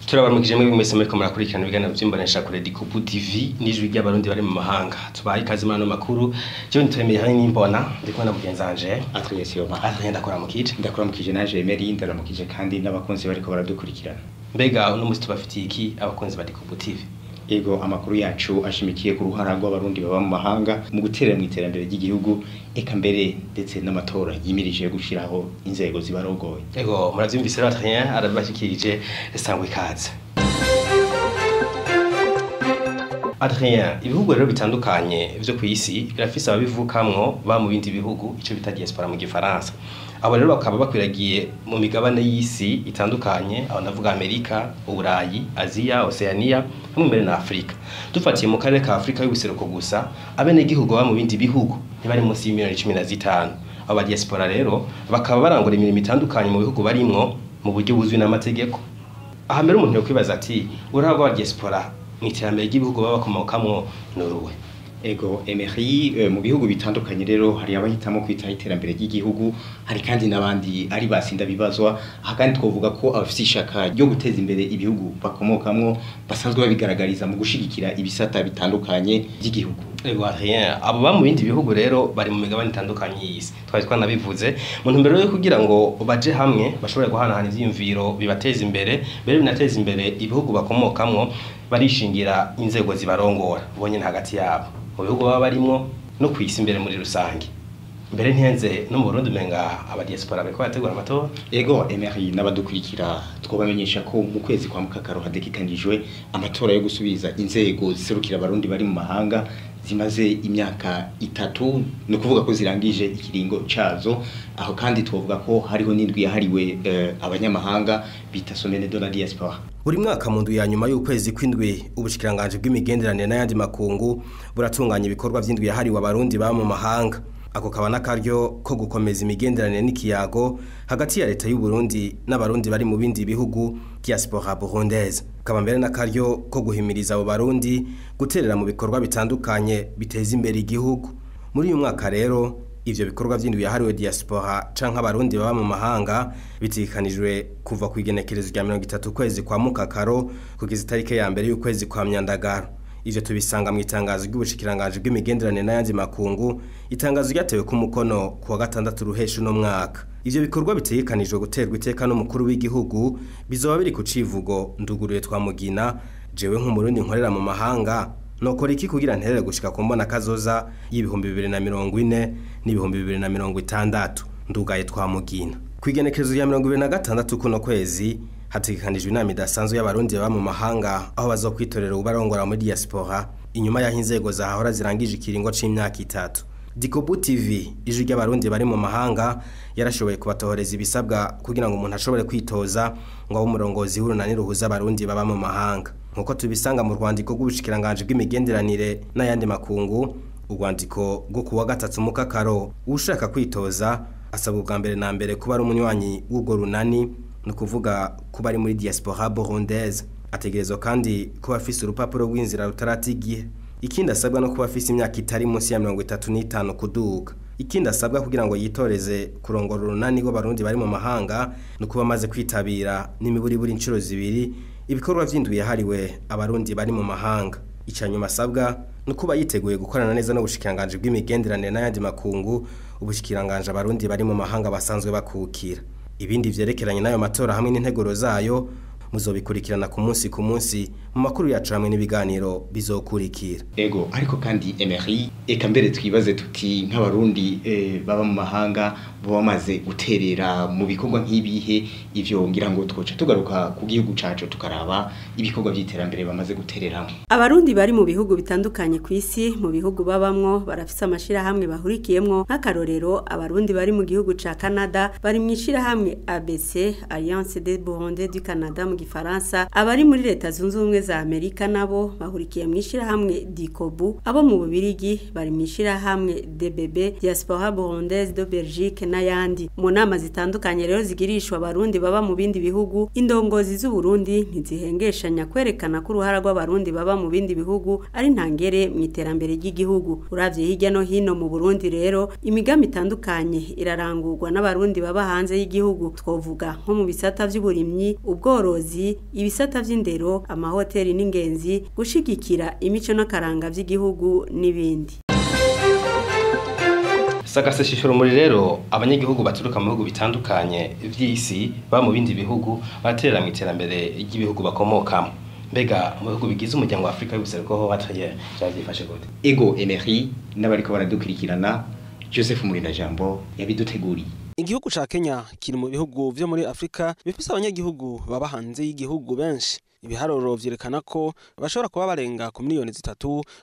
Turabaramukije mwebwe mwese muriko murakurikirana ibiganiro vy'imbonesha kure Dikubu TV n'ijwi ry'abarundi bari mu mahanga. Tubaye ikaze muri ano makuru. Jewe nitwemeye hamwe n'imbona, ndi kumwe na mugenzi wanje Adrien Siyoma. Adrien, ndakuramukije. Ndakuramukije naje Emery, ndaramukije kandi n'abakunzi bariko baradukurikirana. Mbega uno musi tubafitiye iki abakunzi ba Dikubu TV? Ego, amakuru yacu ashimikiye ku ruhara rw'abarundi baba mu mahanga mu guterera mu iterambere ry'igihugu, eka mbere ndetse n'amatora yimirije yo gushiraho inzego zibarogoye. Ego, muravyumvise rero, Adrien arabibashikirije, sangwa ikaze. Adrien, ibihugu rero bitandukanye vyo kw'isi birafise ababivukamwo ba mu bindi bihugu, ico bita diaspora mu gifaransa. Abo rero bakaba bakwiragiye mu migabane y'isi itandukanye, aho ndavuga Amerika, Uburayi, Aziya, Oceania hamwe mbere na Afrika. Dufatiye mu karere ka Afrika y'ubuseruko gusa, abenegihugu baba mu bindi bihugu ntibari munsi y'imiliyoni 15. Abo ba diaspora rero bakaba barangura imirimo itandukanye mu bihugu barimwo mu buryo buzwi n'amategeko. Aha mbere umuntu yokwibaza ati: uruhara rw'aba diaspora mw'iterambere ry'ibihugu baba bakomokamwo n'uruhe? Ego Emery, mu bihugu bitandukanye rero hari abahitamo kwitaho iterambere ry'igihugu, hari kandi n'abandi ari basinda bibazwa. Aha kandi twovuga ko abafise ishaka ryo guteza imbere ibihugu bakomokamwo basanzwe babigaragariza mu gushigikira ibisata bitandukanye by'igihugu. Ego Adrien, abo ba mu bindi bihugu rero bari mu migabane itandukanye y'isi. Twari twanabivuze mu ntumbero yo kugira ngo baje hamwe bashobore guhanahana ivyiyumviro bibateza imbere, mbere binateza imbere ibihugu bakomokamwo, barishingira inzego zibarongora bonyene hagati yabo mu bihugu baba barimwo no kw'isi imbere muri rusange. Mbere ntihenze, no mu Burundi umenga aba diaspora bariko barategura amatora. Ego Emery, n'abadukurikira twobamenyesha ko mu kwezi kwa Mukakaro hategekanijwe amatora yo gusubiza inzego ziserukira abarundi bari mu mahanga zimaze imyaka 3, ni ukuvuga ko zirangije ikiringo cazo. Aho kandi twovuga ko hariho n'indwi yahariwe abanyamahanga bita Semaine de la Diaspora. Buri mwaka mu ndwi ya nyuma y'ukwezi kw'indwi, ubushikiranganji bw'imigenderanire n'ayandi makungu buratunganya ibikorwa vy'indwi yahariwe abarundi baba mu mahanga. Ako kaba n'akaryo ko gukomeza imigenderanire n'ikiyago hagati ya leta y'u Burundi n'abarundi bari mu bindi bihugu, diaspora burundaise. Kaba mbere n'akaryo ko guhimiriza abo barundi guterera mu bikorwa bitandukanye biteza imbere igihugu. Muri uyu mwaka rero ivyo bikorwa vy'indwi yahariwe diaspora canke abarundi baba mu mahanga bitegekanijwe kuva ku igenekerezo rya 30 kwezi kwa Mukakaro kugeza itariki ya 1 y'ukwezi kwa Myandagaro. Ivyo tubisanga mu itangazo ry'ubushikiranganji bw'imigenderanire n'ayandi makungu, itangazo ryatewe ku mukono kuwa gatandatu ruhesha uno mwaka. Ivyo bikorwa bitegekanijwe guterwa iteka n'umukuru w'igihugu, bizoba biri ku civugo "Nduguruye Twamugina, jewe nk'umurundi nkorera mu mahanga nokora iki kugira nterere gushika ku mbona kazoza y'2040 n'2060, ndugaye Twamugina". Kw'igenekerezo rya 26 kuno kwezi hategekanijwe inama idasanzwe y'abarundi baba mu mahanga, aho bazokwitorera ubarongora muri diaspora inyuma y'aho inzego zahora zirangije ikiringo c'imyaka 3. Dikobu TV, ijwi ry'abarundi bari mu mahanga, yarashoboye kubatohoreza ibisabwa kugira ngo umuntu ashobore kwitoza ngo abe umurongozi w'urunani ruhuza abarundi baba mu mahanga. Nkuko tubisanga mu rwandiko rw'ubushikiranganji bw'imigenderanire n'ayandi makungu, urwandiko rwo kuwa gatatu Mukakaro, ushaka kwitoza asabwa ubwa mbere na mbere kuba ari umunywanyi w'urwo runani, ni ukuvuga kuba ari muri diaspora burundaise. Ategerezwa kandi kuba afise urupapuro rw'inzira rutarata igihe. Ikindi asabwa no kuba afise imyaka itari munsi ya 35 kuduga. Ikindi asabwa kugira ngo yitoreze kurongora urunani rw'abarundi bari mu mahanga ni ukuba amaze kwitabira n'imiburiburi inshuro 2 ibikorwa vy'indwi yahariwe abarundi bari mu mahanga. Ica nyuma asabwa ni ukuba yiteguye gukorana neza n'ubushikiranganji bw'imigenderanire n'ayandi makungu, ubushikiranganji abarundi bari mu mahanga basanzwe bakukira. Ibindi vyerekeranye n'ayo matora hamwe n'integuro zayo muzobikurikirana ku munsi ku munsi mu makuru yacu hamwe n'ibiganiro bizokurikira. Ego, ariko kandi Emery, eka mbere twibaze tuti nk'abarundi baba mu mahanga bo bamaze guterera mu bikorwa nk'ibihe? Ivyo ngira ngo twoca tugaruka ku gihugu cacu tukaraba ibikorwa vy'iterambere bamaze gutereramo. Abarundi bari mu bihugu bitandukanye ku isi, mu bihugu babamwo barafise amashirahamwe bahurikiyemwo. Nk'akarorero, abarundi bari mu gihugu ca Canada bari mu ishirahamwe ABC, Alliance des Burundais du Canada mu gifaransa. Abari muri Leta Zunze Ubumwe Ubumwe za Amerika nabo bahurikiye mu ishirahamwe Dikobu, abo mu Bubirigi bari mu ishirahamwe DBB, Diaspora Burundaise de Belgique n'ayandi. Mu nama zitandukanye rero zigirishwa abarundi baba mu bindi bihugu, indongozi z'u Burundi ntizihengeshanya kwerekana ko uruhara rw'abarundi baba mu bindi bihugu ari ntangere mu iterambere ry'igihugu. Uravye hirya no hino mu Burundi rero, imigambi itandukanye irarangurwa n'abarundi baba hanze y'igihugu. Twovuga nko mu bisata vy'uburimyi, ubworozi, ibisata vy'indero, amahoteli n'ingenzi, gushigikira imico n'akaranga vy'igihugu n'ibindi. Sagaseseshura muri rero, abanyagihugu baturuka mu bihugu bitandukanye vy'isi ba mu bindi bihugu baterera mu iterambere ry'ibihugu bakomokamo. Mbega mu bihugu bigize umuryango wa Afrika y'ubuseruko ho bataye byifashe gute? Ego Emery n'abariko baradukurikirana, Joseph Murinda-Jambo yabiduteguriye. Igihugu ca Kenya kiri mu bihugu vyo muri Afrika bifise abanyagihugu baba hanze y'igihugu benshi. Ibiharuro vyerekana ko bashobora kuba barenga ku 3 miliyoni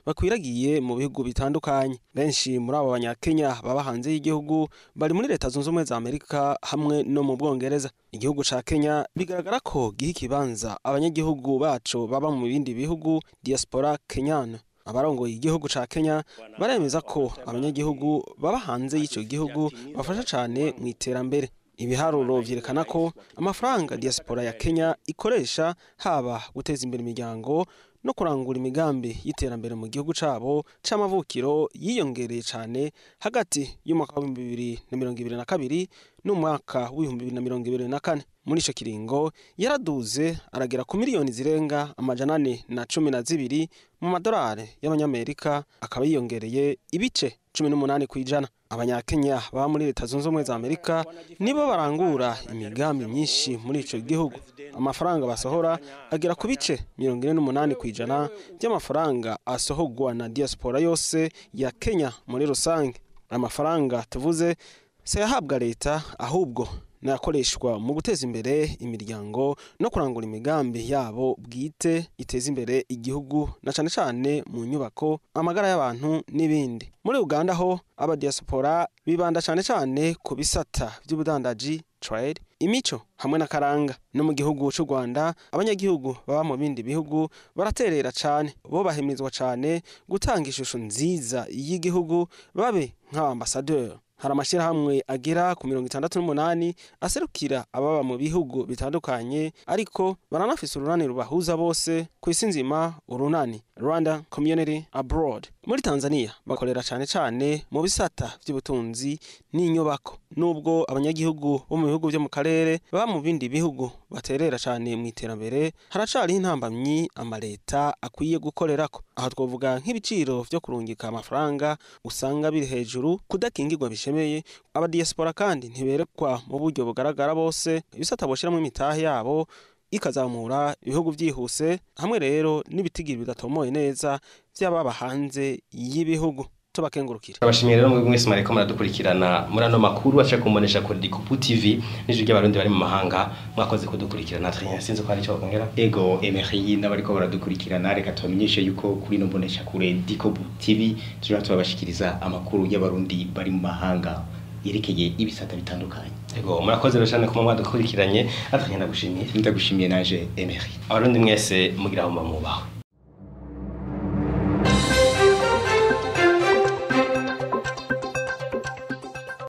bakwiragiye mu bihugu bitandukanye. Benshi muri abo banyakenya baba hanze y'igihugu bari muri Leta Zunze Ubumwe za Amerika hamwe no mu Bwongereza. Igihugu ca Kenya bigaragara ko giha ikibanza abanyagihugu baco baba mu bindi bihugu, diaspora kenyana. Abarongoye igihugu ca Kenya baremeza ko abanyagihugu baba hanze y'ico gihugu bafasha cane mu iterambere. Ibiharuro vyerekana ko amafaranga diaspora ya Kenya ikoresha, haba guteza imbere imiryango no kurangura imigambi y'iterambere mu gihugu cabo c'amavukiro, yiyongereye cane hagati y'umwaka wa 2022 n'umwaka wa 2024. Muri ico kiringo yaraduze aragera ku miliyoni zirenga 412 mu madolari y'abanyamerika, akaba yiyongereye ibice 18%. Abanyakenya baba muri Leta Zunze Ubumwe za Amerika nibo barangura imigambi myinshi muri ico gihugu. Amafaranga basohora agera ku bice 48% by'amafaranga asohorwa na diaspora yose ya Kenya muri rusange. Amafaranga tuvuze se yahabwa leta, ahubwo nayakoreshwa mu guteza imbere imiryango no kurangura imigambi yabo bwite iteza imbere igihugu, na cane cane mu nyubako, amagara y'abantu n'ibindi. Muri Uganda ho abadiaspora bibanda cane cane ku bisata vy'ubudandaji, trade, imico hamwe n'akaranga. No mu gihugu c'u Rwanda abanyagihugu baba mu bindi bihugu baraterera cane. Bo bahimizwa cane gutanga ishusho nziza y'igihugu, babe nk'abambasaderi. Hari amashyirahamwe agera ku 68 aserukira ababa mu bihugu bitandukanye, ariko baranafise urunani rubahuza bose ku isi nzima, urunani Rwanda Community Abroad. Muri Tanzania bakorera cane cane mu bisata vy'ubutunzi n'inyubako. Nubwo abanyagihugu bo mu bihugu vyo mu karere baba mu bindi bihugu baterera cane mu iterambere, haracariho intambamyi amaleta akwiye gukorerako. Aha twovuga nk'ibiciro vyo kurungika amafaranga usanga biri hejuru, kudakingirwa bishemeye abadiaspora, kandi ntiberekwa mu buryo bugaragara bose ibisata boshiramwo imitahe yabo ikazamura ibihugu vyihuse, hamwe rero n'ibitigiri bidatomoye neza vy'ababa hanze y'ibihugu. Tubakengurukira. Abashimiye rero mwebwe mwese mwariko muradukurikirana muri ano makuru aca kumbonesha kuri Dikupu TV n'ijwi ry'abarundi bari mu mahanga. Mwakoze kudukurikirana. Adrien, sinzi ko hari ico bakongera. Ego Emery n'abariko baradukurikirana, reka tubamenyeshe yuko kuri no mbonesha kure Dikobu TV tuja tubabashikiriza amakuru y'abarundi bari mu mahanga yerekeye ibisata bitandukanye. Ego, murakoze rero cyane kuba mwadukurikiranye. Adrien, ndagushimiye. Ndagushimiye naje, Emery. Abarundi mwese mugira aho mubaho.